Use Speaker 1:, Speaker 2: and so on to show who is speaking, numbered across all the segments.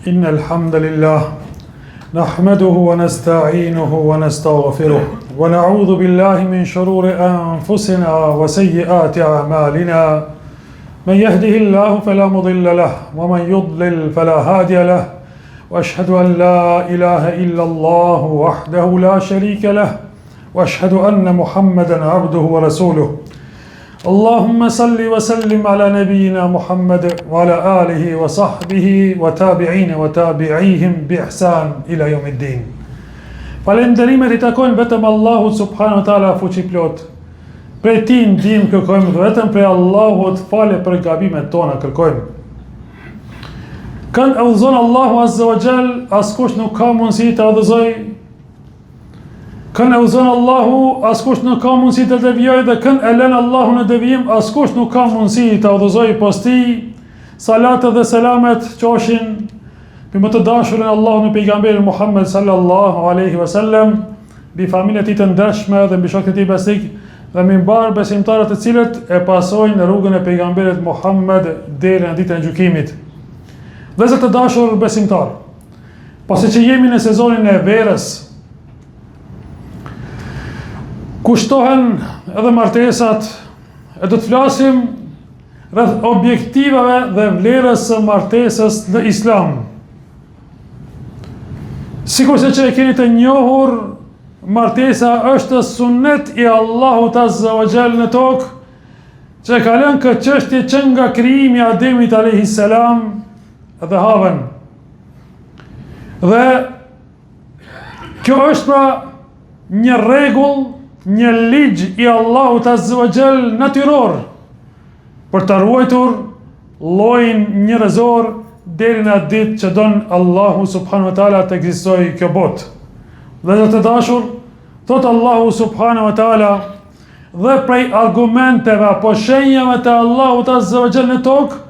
Speaker 1: إن الحمد لله نحمده ونستعينه ونستغفره ونعوذ بالله من شرور أنفسنا وسيئات أعمالنا من يهده الله فلا مضل له ومن يضلل فلا هادي له وأشهد أن لا إله إلا الله وحده لا شريك له وأشهد أن محمدا عبده ورسوله اللهم صل وسلم على نبينا محمد وعلى آله وصحبه وتابعين وتابعيهم بإحسان إلى يوم الدين Falënderimet i takojnë vetëm Allahut subhanahu wa taala fuqiplot. Prej tij ndihmë kërkojmë dhe vetëm prej Allahut falje për gabimet tona kërkojmë. Kënd e udhëzon Allahu azza wa jall, askush nuk ka mundësi ta udhëzojë Kënd e udhëzon Allahu, askush nuk ka mundësi ta devijojë dhe kënd e lën Allahu në devijim, askush nuk ka mundësi ta udhëzojë pos tij. Salatet dhe selamet qofshin mbi më të dashurin e Allahut mbi pejgamberin Muhammed sallallahu alaihi wasallam, mbi familjen e tij të ndershme dhe mbi shokët e tij besnik dhe mbi mbarë besimtarët të cilët e pasojnë rrugën e pejgamberit Muhammed deri në ditën e gjykimit. Vëllezër të dashur besimtarë, Pasi që jemi në sezonin e verës, ku shtohen edhe martesat, e do të flasim rreth objektivave dhe vlerës së martesës në islam. Sikurse që e keni të njohur, martesa është sunnet i Allahut Azza wa Jall në tokë, që e ka lënë këtë çështje që nga krijimi i Ademit alayhi salam dhe Havën. Dhe kjo është pra një rregull, një ligj i Allahut Azza wa Jall natyror për të ruajtur llojin njerëzor deri në atë ditë që don Allahu subhanahu wa taala të ekzistojë kjo botë. Vëllezër të dashur, thotë Allahu subhanahu wa taala dhe prej argumenteve apo shenjave të Allahut Azza wa Jall në tokë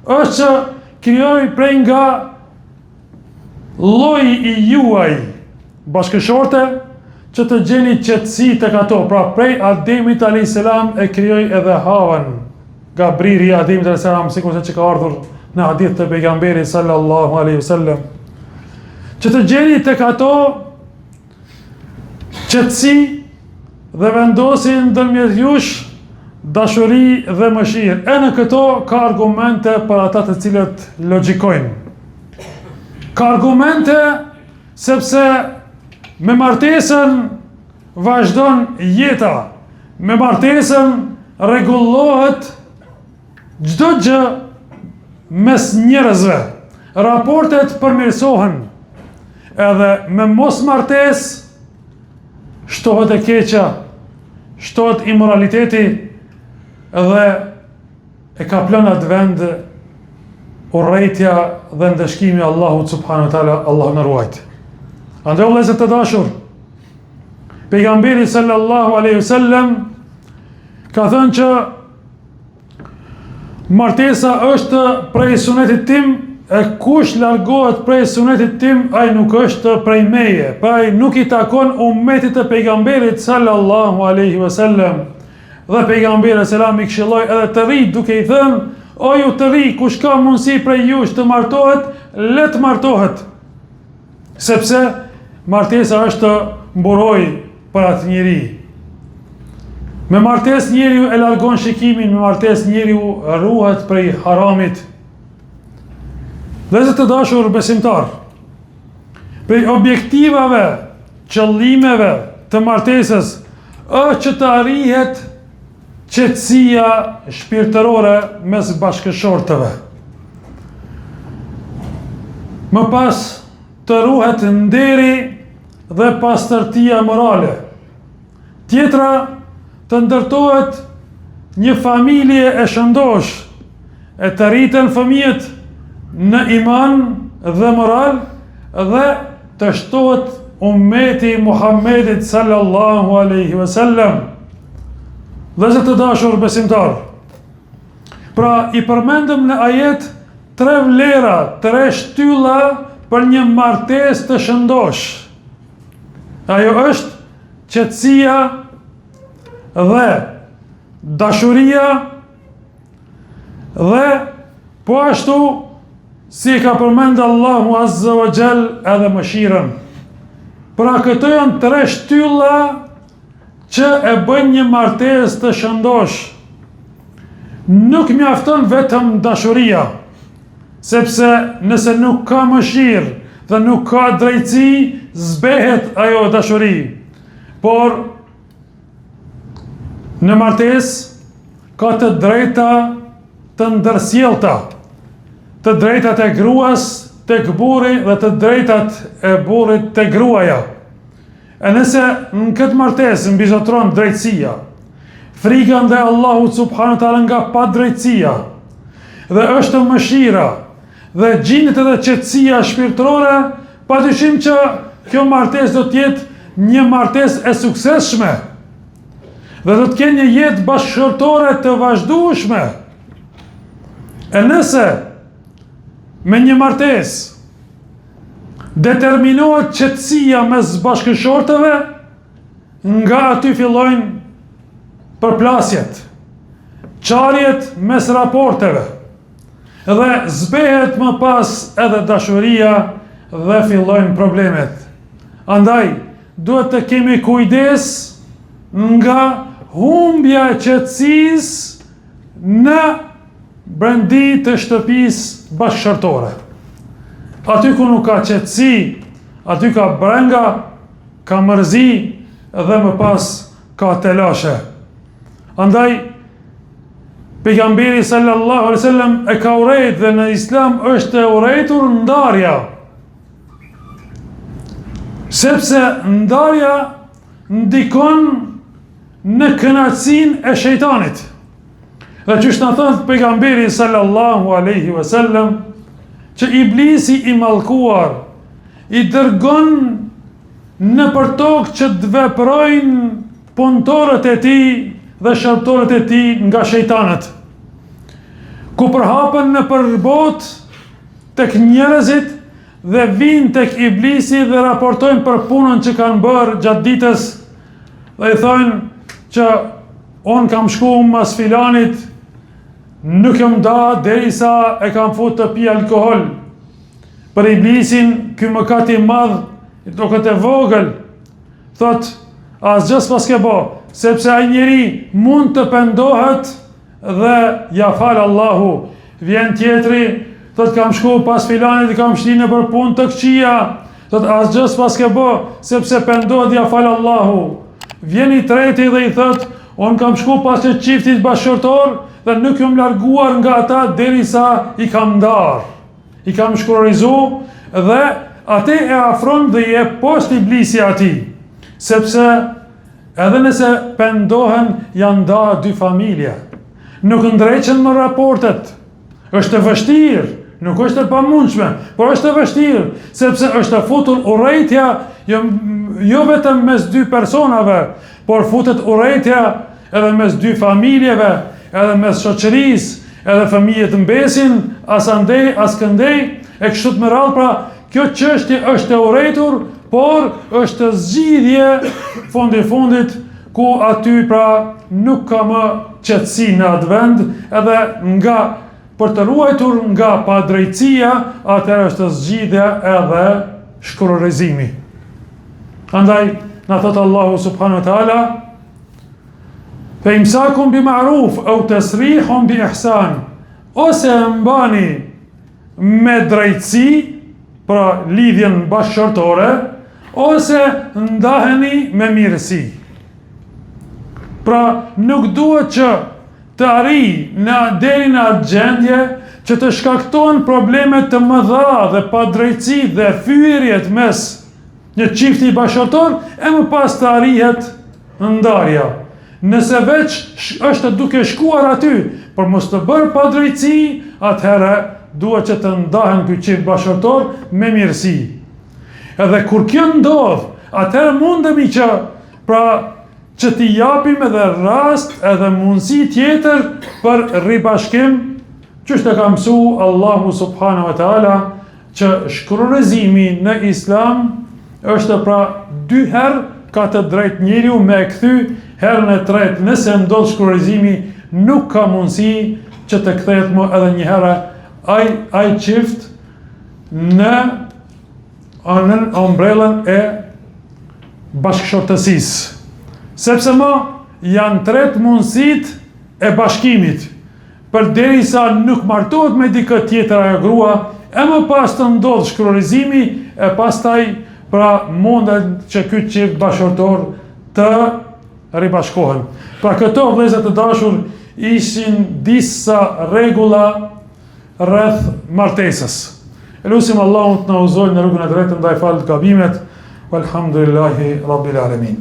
Speaker 1: është që krijoi prej nga lloji i juaj bashkëshorte që të gjeni qetësi tek ato. Pra prej Ademit alayhis salam e krijoi edhe Havën nga briri i Ademit alayhis salam, sikurse që ka ardhur në hadith të pejgamberit sallallahu alaihi wasallam. Që të gjeni tek ato Qetësi dhe vendosi ndërmjet jush dashuri dhe mëshirë. E në këto ka argumente për ata të cilët logjikojnë. Ka argumente sepse me martesën vazhdon jeta. Me martesën rregullohet çdo gjë mes njerëzve. Raportet përmirësohen. Edhe me mos martesë shtohet e keqja, shtohet imoraliteti dhe e kaplon atë vend urrejtja dhe ndëshkimi i Allahut subhanahu wa taala, Allahu na ruajt. Andaj vëllezër të dashur, pejgamberi sallallahu alaihi wasallam ka thënë që Martesa është prej sunetit tim, e kush largohet prej sunetit tim, ai nuk është prej meje, pra ai nuk i takon umetit të pejgamberit sallallahu alaihi wasallam. Dhe pejgamberi alaihi selam i këshilloi edhe të rinjtë duke i thënë, o ju të rinj, kush ka mundësi prej jush të martohet, le të martohet. Sepse martesa është mburojë për atë njeri. Me martesë njeriu e largon shikimin, me martesë njeriu ruhet prej haramit. Vëllezër të dashur besimtarë, prej objektivave, qëllimeve të martesës, është që të arrihet qetësia shpirtërore mes bashkëshortëve. Më pas të ruhet nderi dhe pastërtia morale. Tjetra, të ndërtohet një familje e shëndoshë, e të rriten fëmijët në iman dhe moral dhe të shtohet ummeti i Muhammedit sallallahu alaihi wasallam. Vëllezër të dashur besimtarë. Pra i përmendëm në ajet tre vlera, tre shtylla për një martesë të shëndoshë. Ajo është qetësia dhe dashuria dhe po ashtu. Si e ka përmend Allahu Azza wa Jall edhe mëshirën. Pra këto janë tre shtylla që e bëjnë një martesë të shëndoshë. Nuk mjafton vetëm dashuria, sepse nëse nuk ka mëshirë dhe nuk ka drejtësi, zbehet ajo dashuri. Por në martesë ka të drejta të ndërsjellta, të drejtat e gruas tek burri dhe të drejtat e burrit te gruaja. E nëse në këtë martesë mbizotëron drejtësia, frika ndaj Allahut subhanahu teala nga padrejtësia dhe është mëshira dhe gjindet edhe qetësia shpirtërore, padyshim që kjo martesë do të jetë një martesë e suksesshme dhe do të kenë një jetë bashkëshortore të vazhdueshme. E nëse me një martesë determinohet qetësia mes bashkëshortëve, nga aty fillojnë përplasjet, çarjet mes raporteve, dhe zbehet më pas edhe dashuria dhe fillojnë problemet. Andaj, duhet të kemi kujdes nga humbja e qetësisë në brendi të shtëpisë bashkëshortore. Aty ku nuk ka qetësi, aty ka brenga, ka mërzi dhe më pas ka telashe. Andaj, pejgamberi sallallahu alaihi wasallam e ka urrejt dhe në islam është e urrejtur ndarja. Sepse ndarja ndikon në kënaqësinë e shejtanit. Dhe qysh na thotë pejgamberi sallallahu alaihi wasallam që iblisi i mallkuar i dërgon nëpër tokë që të veprojnë punëtorët e tij dhe shërbëtorët e tij nga shejtanët. Ku përhapen nëpër botë tek njerëzit dhe vijnë tek iblisi dhe raportojnë për punën që kanë bërë gjatë ditës dhe i thonë që unë kam shku mas filanit nuk jam da derisa e kam fut të pi alkohol për iblisin ky mëkat i madh i doket e vogël thotë asgjë s'paske bo sepse ai njeri mund të pendohet Dhe ja fal Allahu, vjen tjetri, thot kam shku pas filanit i kam shti nëpër punë të këqija, thot asgjë s'paske bo, sepse pendohet ja fal Allahu. Vjen i treti dhe i thot, unë kam shku pas një çiftit bashkëshortor dhe nuk jam larguar nga ata derisa i kam ndarë. I kam shkurorizu dhe atë e afron dhe i jep post iblisi atij, sepse Edhe nëse pendohen janë nda dy familje. Nuk ndreqen më raportet. Është e vështirë, nuk është e pamundshme, por është e vështirë, sepse është e futur urrejtja jo, jo vetëm mes dy personave, por futet urrejtja edhe mes dy familjeve, edhe mes shoqërisë, edhe fëmijët mbesin, as andej, as këndej, e kështu me radhë, pra Kjo çështje është e urrejtur, por është zgjidhje fundi fundit ku aty pra nuk ka më qetësi në atë vend, edhe nga për të ruajtur nga padrejtësia, atëherë është zgjidhja edhe shkurorëzimi. Andaj na thot Allahu subhanahu wa taala Fe imsakun bi ma'ruf au tasrihun bi ihsan ose e mbani me drejtësi, pra lidhjen bashkëshortore, ose ndaheni me mirësi. Pra nuk duhet që të arrijë në deri në atë gjendje që të shkaktohen probleme të mëdha dhe padrejtësi dhe fyerjet mes një çifti bashkëshortor e më pas të arrihet ndarja. Nëse veç është duke shkuar aty për mos të bërë padrejtësi, atëherë duhet që të ndahen ky çift bashkëshortor me mirësi. Edhe kur kjo ndodh, atëherë mundemi që pra që t'i japim edhe rast edhe mundësi tjetër për ribashkim, qysh e ka mësu Allahu subhanahu wa taala që shkurorëzimi në islam është pra dy herë ka të drejtë njeriu me e kthy herën e tretë nëse ndodh shkurorëzimi nuk ka mundësi që të kthehet më edhe një herë ai ai çift. në nën ombrellën e bashkëshortësisë. Sepse më janë tret mundësitë e bashkimit, përderisa nuk martohet me dikë tjetër ajo grua, e më pas të ndodhë shkrurizimi, e pastaj pra mundet që ky çift bashkëshortor të ribashkohen. Pra këto vëllezër të dashur ishin disa rregulla rreth martesës. E lusim Allahun të na udhëzojë në rrugën e drejtë, na i faltë gabimet. Walhamdulillahi rabbil alamin.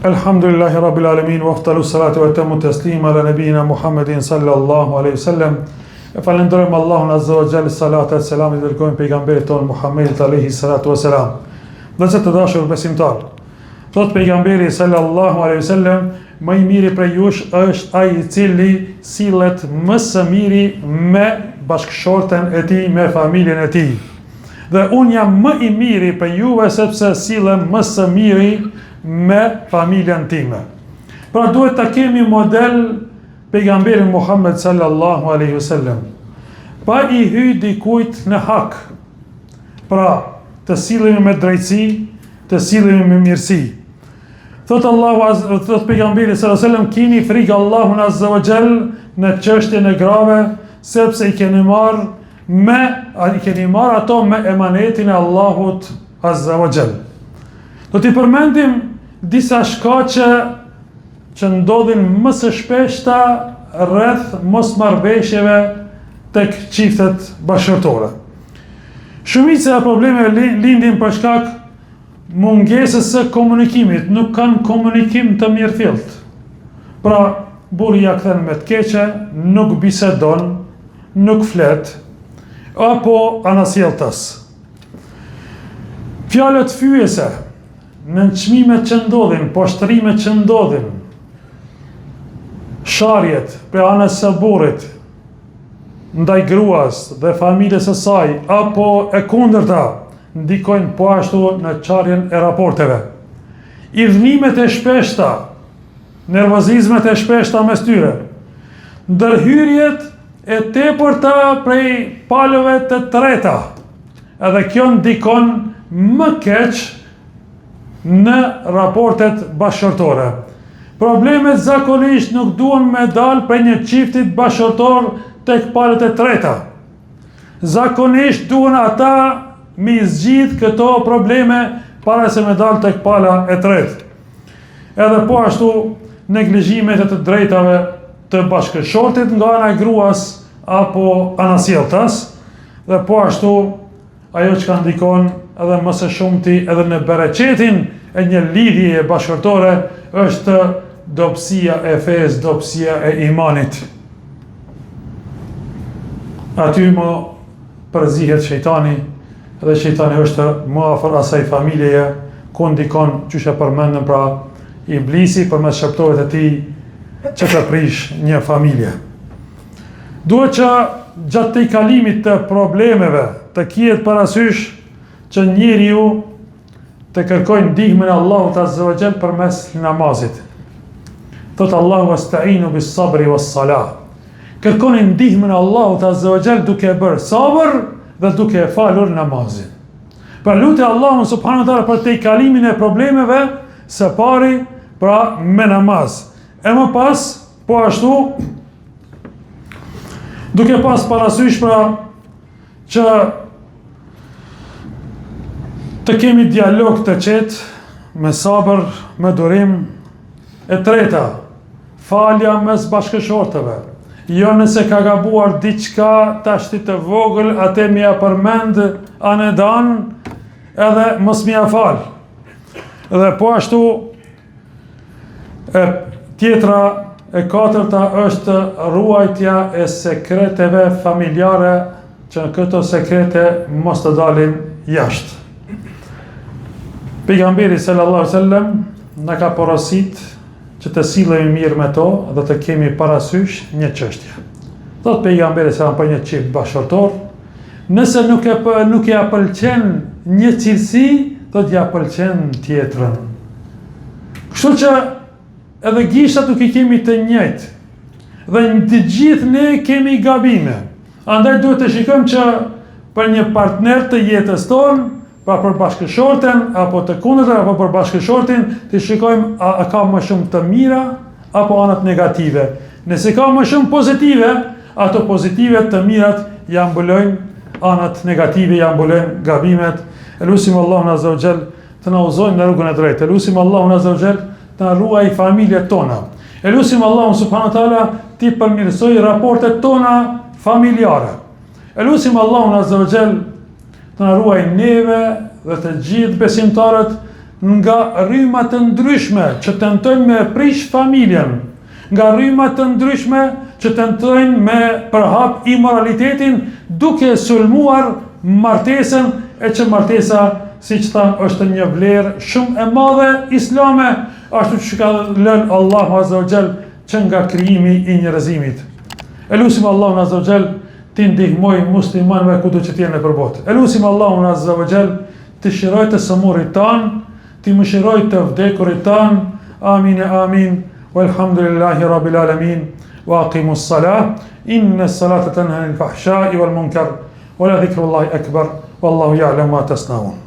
Speaker 1: Alhamdulillahi rabbil alamin wa afdalu salatu wa tamu taslim ala nabiyina Muhammedin sallallahu alaihi wasallam. E falënderojmë Allahun azza wa jall salatat e selamet i dërgojmë pejgamberit tonë Muhammedit alaihi salatu wasalam. Vëllezër të dashur besimtar, Thotë pejgamberi sallallahu alaihi wasallam, më i miri prej jush është ai i cili sillet më së miri me bashkëshorten e tij, me familjen e tij. Dhe unë jam më i miri prej juve sepse sillem më së miri me familjen time. Pra duhet ta kemi model pejgamberin Muhammed sallallahu alaihi wasallam. Pa i hy dikujt në hak. Pra, të sillemi me drejtësi, të sillemi me mirësi. Thot Allahu azza wa thot pejgamberi sallallahu alaihi wasallam kini frikë Allahun azza wa jall në çështjen e grave sepse i keni marr me a i keni marr ato me emanetin e Allahut azza wa jall. Do t'i përmendim disa shkaqe që ndodhin më së shpeshta rreth mosmarrëveshjeve tek çiftet bashkëshortore. Shumica e problemeve lindin për shkak mungesës së komunikimit, nuk kanë komunikim të mirëfilltë. Pra, burri ja kthen me të keqe, nuk bisedon, nuk flet, apo anasjelltas. Fjalët fyese, nënçmimet që ndodhin, poshtërimet që ndodhin, sharjet prej anës së burrit, ndaj gruas dhe familjes së saj apo e kundërta ndikojnë po ashtu në çarjen e raporteve. Idhnimet e shpeshta, nervozizmet e shpeshta mes tyre, ndërhyrjet e tepërta prej palëve të treta, edhe kjo ndikon më keq në raportet bashkëshortore. Problemet zakonisht nuk duan me dal prej një çiftit bashkëshortor tek palët e treta. Zakonisht duhen ata me i zgjidh këto probleme para se me dal tek pala e tretë. Edhe po ashtu neglizhimet e të drejtave të bashkëshortit nga ana e gruas apo anasjelltas dhe po ashtu Ajo çka ndikon edhe më së shumti edhe në bereqetin e një lidhjeje bashkëshortore është dobësia e fesë, dobësia e imanit. Aty më përzihet shejtani dhe shejtani është më afër asaj familjeje ku ndikon qysh e përmendëm pra iblisi përmes shërbëtorëve të tij që të prish një familje. Duhet që gjatë tejkalimit të problemeve të kihet parasysh që njeriu të kërkojë ndihmën e Allahut Azza wa Jall përmes namazit. Thot Allahu wasta'inu bis sabri was salah. Kërkoni ndihmën e Allahut Azza wa Jall duke e bërë sabër dhe duke e falur namazin. Pra lute Allahun subhanahu wa taala për tejkalimin e problemeve së pari pra me namaz. E më pas Po ashtu, duke pas parasysh pra që të kemi dialog të qetë, me sabër, me durim, e treta, falja mes bashkëshortëve, jo nëse ka gabuar diçka tashti të vogël, atë me ia përmend anedan, edhe mos me ia fal. Dhe po ashtu, E tjetra, e katërta është ruajtja e sekreteve familjare që këto sekrete mos të dalin jashtë. Pejgamberi sallallahu alaihi wasallam na ka porosit që të sillemi mirë me to dhe të kemi parasysh një çështje. Thot pejgamberi sallallahu për një çift bashkëshortor, nëse nuk e nuk ia pëlqen një cilësi, thot ia pëlqen tjetrën. Kështu që edhe gishtat nuk i kemi të njëjtë. Dhe të gjithë ne kemi gabime. Andaj duhet të shikojmë që për një partner të jetës tonë, pra për bashkëshorten apo të kundërtën apo për bashkëshortin, të shikojmë a, a ka më shumë të mira apo anët negative. Nëse ka më shumë pozitive, ato pozitive të mirat ja mbulojnë anët negative, ja mbulojnë gabimet. E lusim Allahun Azza wa Jall të na udhëzojë në rrugën e drejtë. E lusim Allahun Azza wa Jall të na ruajë familjet tona. E lusim Allahun subhanahu wa taala t'i përmirësojë raportet tona familjare. E lusim Allahun Azza wa Jall të na ruajë neve dhe të gjithë besimtarët nga rryma të ndryshme që tentojnë me prish familjen, nga rryma të ndryshme që tentojnë me përhap imoralitetin duke sulmuar martesën e që martesa, siç thamë, është një vlerë shumë e madhe islame, ashtu që ka lënë Allahu Azza wa Jall që nga krijimi i njerëzimit. E lusim Allahun Azza wa Jall t'i ndihmojë muslimanëve kudo që të jenë nëpër botë. E lusim Allahun Azza wa Jall t'i shërojë të sëmurit tanë, t'i mëshirojë të vdekurit tanë. Amin amin. Walhamdulillahi rabbil alamin. Wa aqimus salah. Inna as-salata tanha 'anil fahsha'i wal munkar. Wa la dhikrullahi akbar. Wallahu ya'lamu ma tasnaun.